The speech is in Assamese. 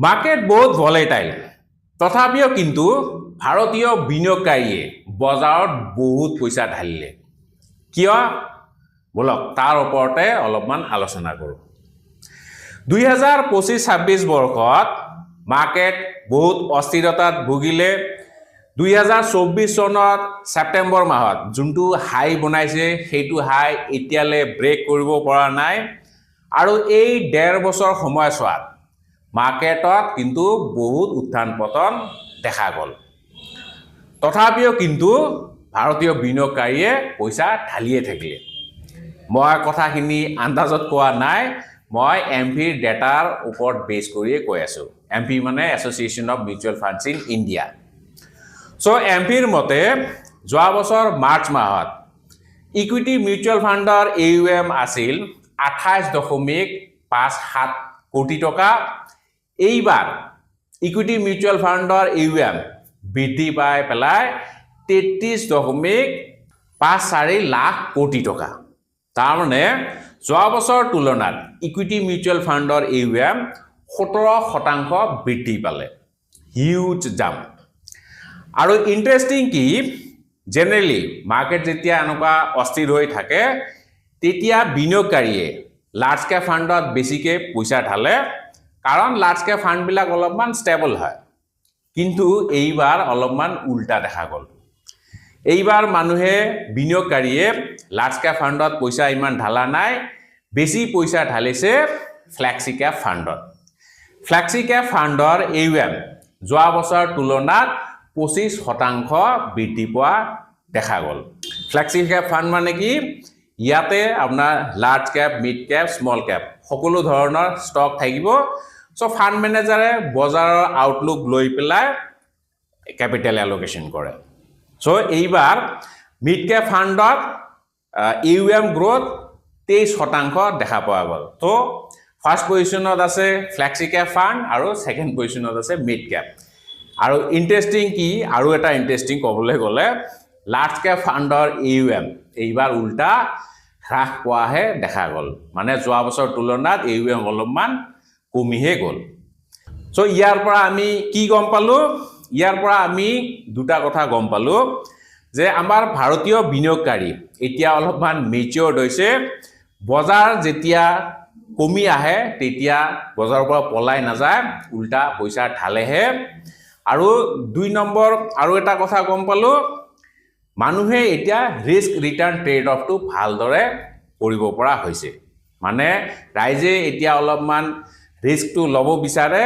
মাৰ্কেট বহুত ভলেটাইল, তথাপিও কিন্তু ভাৰতীয় বিনিয়োগকাৰীয়ে বজাৰত বহুত পইচা ঢালিলে। কিয়? ব'লক, তাৰ ওপৰতে অলপমান আলোচনা কৰোঁ। 2025-26 বৰ্ষত মাৰ্কেট বহুত অস্থিৰতাত ভুগিলে। 2024 চনত ছেপ্টেম্বৰ মাহত যোনটো হাই বনাইছে, সেইটো হাই এতিয়ালৈ ব্ৰেক কৰিব পৰা নাই। আৰু এই 1.5 বছৰ সময়ছোৱাত মাৰ্কেটত কিন্তু বহুত উত্থান পতন দেখা গ'ল। তথাপিও কিন্তু ভাৰতীয় বিনিয়োগকাৰীয়ে পইচা ঢালিয়ে থাকিলে। মই কথাখিনি আন্দাজত কোৱা নাই, মই এমফিৰ ডেটাৰ ওপৰত বেছ কৰিয়ে কৈ আছোঁ। এমফি মানে Association of Mutual Funds in India। চ' এমফিৰ মতে যোৱা বছৰ মাৰ্চ মাহত ইকুইটি মিউচুৱেল ফাণ্ডৰ এইউএম আছিল 28.57 কোটি টকা। এইবাৰ ইকুইটি মিউচুৱেল ফাণ্ডৰ এইউএম বৃদ্ধি পাই পেলাই 33.54 লাখ কোটি টকা। তাৰমানে যোৱা বছৰৰ তুলনাত ইকুইটি মিউচুৱেল ফাণ্ডৰ এইউএম 17% বৃদ্ধি পালে। Huge jump. আৰু ইণ্টাৰেষ্টিং কি, জেনেৰেলি মাৰ্কেট যেতিয়া এনেকুৱা অস্থিৰ হৈ থাকে, তেতিয়া বিনিয়োগকাৰীয়ে লাৰ্জ কেপ ফাণ্ডত বেছিকৈ পইচা ঢালে, কাৰণ লাৰ্জ কেপ ফাণ্ডবিলাক অলপমান ষ্টেবল হয়। কিন্তু এইবাৰ অলপমান উল্টা দেখা গ'ল। এইবাৰ মানুহে, বিনিয়োগকাৰীয়ে লাৰ্জ কেপ ফাণ্ডত পইচা ইমান ঢালা নাই, বেছি পইচা ঢালিছে ফ্লেক্সি কেপ ফাণ্ডত। ফ্লেক্সি কেপ ফাণ্ডৰ এইউএম যোৱা বছৰৰ তুলনাত 25% বৃদ্ধি পোৱা দেখা গ'ল। ফ্লেক্সি কেপ ফাণ্ড মানে কি? ইয়াতে আপোনাৰ large cap, mid cap, small cap সকলো ধৰণৰ ষ্টক থাকিব। চ' ফাণ্ড মেনেজাৰে বজাৰৰ আউটলুক লৈ পেলাই কেপিটেল এলোকেশ্যন কৰে। চ' এইবাৰ মিড কেপ ফাণ্ডত এইউএম গ্ৰ'থ 23% দেখা পোৱা গ'ল। ত' ফাৰ্ষ্ট পজিশ্যনত আছে ফ্লেক্সি কেপ ফাণ্ড আৰু ছেকেণ্ড পজিশ্যনত আছে মিড কেপ। আৰু ইণ্টাৰেষ্টিং কি, আৰু এটা ইণ্টাৰেষ্টিং ক'বলৈ গ'লে, লাৰ্জ কেপ ফাণ্ডৰ এইউএম এইবাৰ উল্টা হ্ৰাস পোৱাহে দেখা গ'ল। মানে যোৱা বছৰৰ তুলনাত এইউএম অলপমান কমিহে গ'ল। চ' ইয়াৰ পৰা আমি কি গম পালোঁ? ইয়াৰ পৰা আমি দুটা কথা গম পালোঁ যে আমাৰ ভাৰতীয় বিনিয়োগকাৰী এতিয়া অলপমান মেচিয়ৰ্ড হৈছে। বজাৰ যেতিয়া কমি আহে, তেতিয়া বজাৰৰ পৰা পলাই নাযায়, উল্টা পইচা ঢালেহে। আৰু 2 নম্বৰ আৰু এটা কথা গম পালোঁ, মানুহে এতিয়া ৰিস্ক ৰিটাৰ্ণ ট্ৰেড অফটো ভালদৰে কৰিব পৰা হৈছে। মানে ৰাইজে এতিয়া অলপমান ৰিস্কটো ল'ব বিচাৰে।